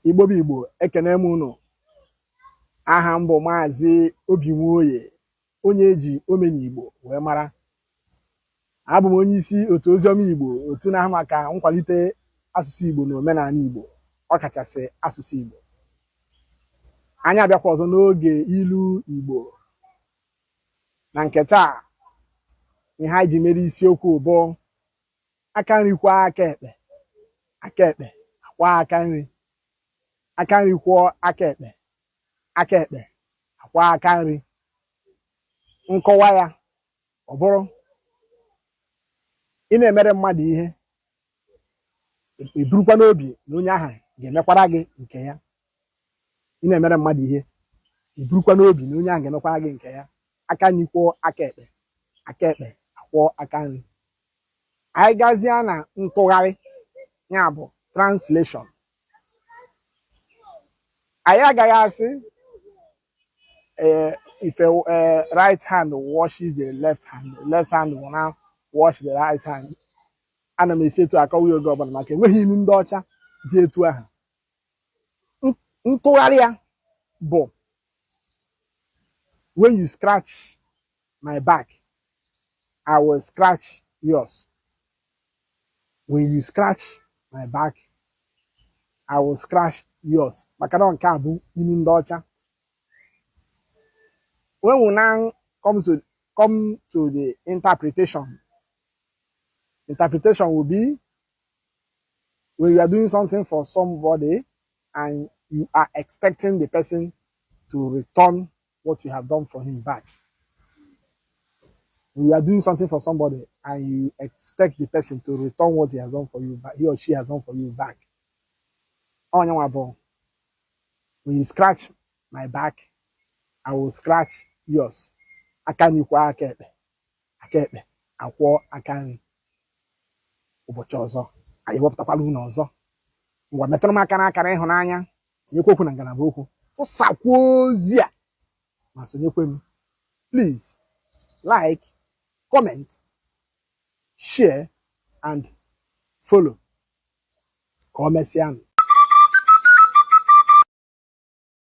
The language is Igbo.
Igbo bụ Igbo, ekene m unu. Aha m bụ Maazị Obi Nwoye, onye eji Omenigbo wee mara. Abụ m onye isi otu Oziọma Igbo, otu na-ahụ maka nkwalite asụsụ Igbo na omenala Igbo, ọkachasị asụsụ Igbo. Anyị abịakwa ọzọ n'oge ilu Igbo. Na nke taa, ihe anyị ji mere isiokwu bụ aka nri kwọọ aka ekpe, aka ekpe akwọọ aka nri. Aka nri kwọọ aka ekpe, aka ekpe akwọọ aka nri. Nkọwa ya ọ bụrụ, ị na-emere mmadụ ihe, i burukwa n'obi na onye ahụ ga-emekwara gị nke ya. Ị na-emere mmadụ ihe, i burukwa n'obi na onye ahụ ga-emekwara gị nke ya. Aka nri kwọọ aka ekpe, aka ekpe akwọọ aka nri. Anyị gazie na ntụgharị, ya bụ translation, anyị agaghị asị if a right hand washes the left hand, the left hand will now wash the right hand. Ana m esi etu akọwa ya oge ọbụla maka enweghị ilu ndị ọcha dị etu ahụ. Ntụgharị ya bụ "When you scratch my back, I will scratch yours. When you scratch my back, I will scratch yours." Maka na nke a bụ ilu ndị ọcha. When we now come to the interpretation, interpretation will be when you are doing something for somebody and you are expecting the person to return what you have done for him back. When you are doing something for somebody and you expect the person to return what he has done for you back, he or she has done for you back. Onye nwa bụ "When you scratch my back, I will scratch yours." Aka nri kwọọ aka ekpe, aka ekpe akwọọ aka nri. Ụbọchị ọzọ, anyị wepụtakwala unu ọzọ. Ngwa, metụrụ m aka n'akara ịhụnanya, tinyekwa okwu na ngalaba okwu, tụsakwuo ozi a ma sonyekwe m. Please like, comment, share and follow. Ka o mesịa nụ.